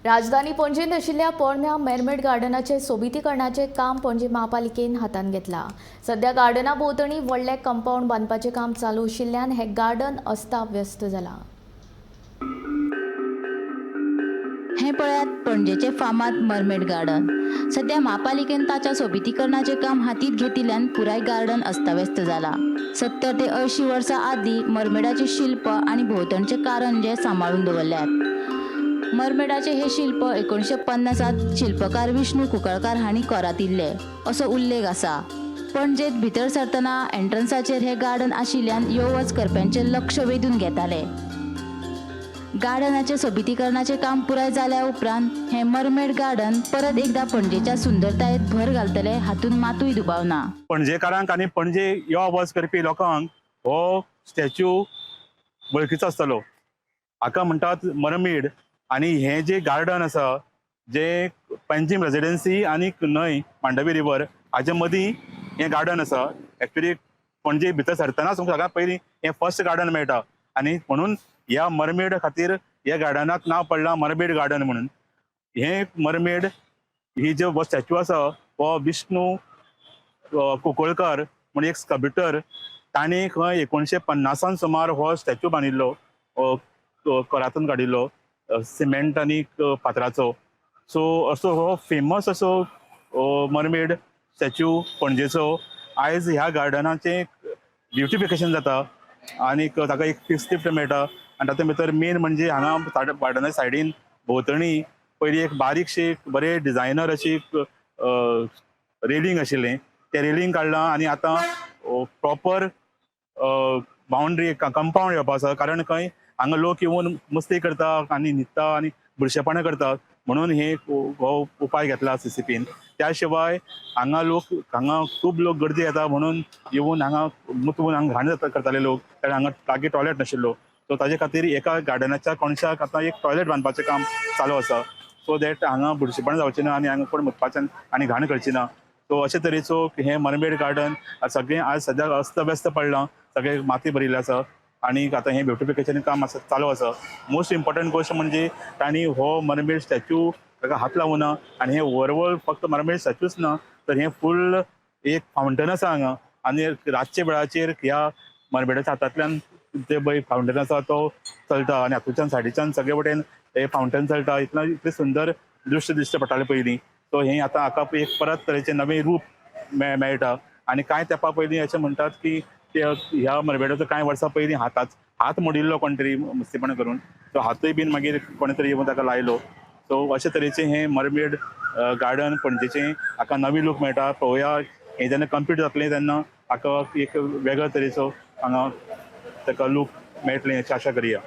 राजधानी पणजेंत आशिल्ल्या पोरण्या मेरमेड गार्डनाचे सोबितीकरणाचें काम पणजे महापालिकेन हातांत घेतलां. सध्या गार्डना भोंवतणी व्हडलें कंपाऊंड बांदपाचें काम चालू आशिल्ल्यान हें गार्डन अस्ताव्यस्त जालां. हें पळयात पणजेचें फामाद मरमेड गार्डन. सध्या म्हापालिकेन ताच्या सोबितीकरणाचें काम हातींत घेतिल्ल्यान पुराय गार्डन अस्ताव्यस्त जाला. 70 ते 80 वर्सां आदीं मरमेडाचें शिल्प आनी भोंवतणचे कारंजे सांबाळून दवरल्यात. मरमेडाचें हें शिल्प 1950त शिल्पकार विष्णू कुंकळकार हांणी कोरातिल्लें असो उल्लेख आसा. पणजेंत भितर सरतना एंट्रन्साचेर हें गार्डन आशिल्ल्यान यो वच करप्यांचें लक्ष वेधून घेतालें. गार्डनाचें सोबितीकरणाचें काम पुराय जाल्या उपरांत हें मरमेड गार्डन परत एकदा पणजेच्या सुंदरतायेत भर घालतलें, हातूंत मातूय दुबाव ना. पणजेकारांक आनी पणजे यो वच करपी लोकांक हो स्टॅच्यू वळखीचो आसतलो. हाका म्हणटात मरमेड आनी हें जें गार्डन आसा, जें पंजीम रेजिडेन्सी आनी न्हंय मांडवी रिवर हाजे मदीं हें गार्डन आसा. एक्चुली पणजे भितर सरतनाच तुमकां सगळ्यांत पयलीं हें फर्स्ट गार्डन मेळटा आनी म्हणून ह्या मरमेड खातीर ह्या गार्डनाक नांव पडलां मरमेड गार्डन म्हणून. हें मरमेड ही जो स्टॅच्यू आसा हो विष्णू कुंकळकर म्हण एक स्कल्प्टर, तांणी खंय 1950न सुमार हो स्टॅच्यू बांदिल्लो, कोरातून काडिल्लो सिमेंट आनी फातराचो. सो असो हो फेमस असो मरमेड स्टॅच्यू पणजेचो. आयज ह्या गार्डनाचें ब्युटिफिकेशन जाता आनीक ताका एक फेस लिफ्ट मेळटा. आनी तातूंत भितर मेन म्हणजे हांगा गार्डना सायडीन भोंवतणी पयलीं एक बारीकशी बरे डिझायनर अशी रेलिंग आशिल्लें, तें रेलिंग काडलां आनी आतां प्रॉपर बाउंड्री कंपाऊंड येवपा आसा, कारण खंय हांगा लोक येवन मस्ती करता आनी न्हिदता आनी बुरशेपणां करतात म्हणून हे हो उपाय घेतला सीसीपीन. त्या शिवाय हांगा लोक, हांगा खूब लोक गर्दी येता म्हणून येवन हांगा मुतून हांगा घाण जाता करताले लोक, कारण हांगा लागीं टॉयलेट नाशिल्लो. सो ताजे खातीर एका गार्डनाच्या कोनशाक आतां एक टॉयलेट बांदपाचें काम चालू आसा, सो that हांगा बुरशेपणां जावचें ना आनी हांगा कोण मुतपाचें आनी घाण करची ना. सो अशे तरेचो हें मरमेड गार्डन सगळें आज सद्याक अस्तव्यस्त पडलां, सगळें माती भरिल्लें आसा आनी आतां हें ब्युटिफिकेशन काम आसा चालू आसा. मोस्ट इम्पॉर्टंट गोश्ट म्हणजे तांणी हो मरमेड स्टॅच्यू ताका हात लावूं ना आनी हें ओवरऑल फक्त मरमेड स्टॅच्यूच ना, तर हें फूल एक फावंटन आसा हांगा आनी रातच्या वेळाचेर ह्या मरमेडाच्या हातांतल्यान ते पळय फावंटन आसा तो चलता आनी हातूंतल्यान सायडीच्यान सगळे वटेन हे फावंटन चलता. इतलें इतलें सुंदर दृश्य दिश्टी पडटालें पयलीं. सो हें आतां हाका एक परत तरेचें नवें रूप मेळटा. आनी कांय तेंपा पयलीं अशें म्हणटात की ते ह्या मरमेडाचो कांय वर्सां पयलीं हात मोडिल्लो कोण तरी मस्तीपणां करून, सो हातूय बीन मागीर कोणे तरी येवन ताका लायलो. सो अशे तरेचें हें मरमेड गार्डन पणजेचें हाका नवी लूक मेळटा. पळोवया, हें जेन्ना कंप्लीट जातलें तेन्ना हाका एक वेगळे तरेचो हांगा ताका लूक मेळटलें अशी आशा करया.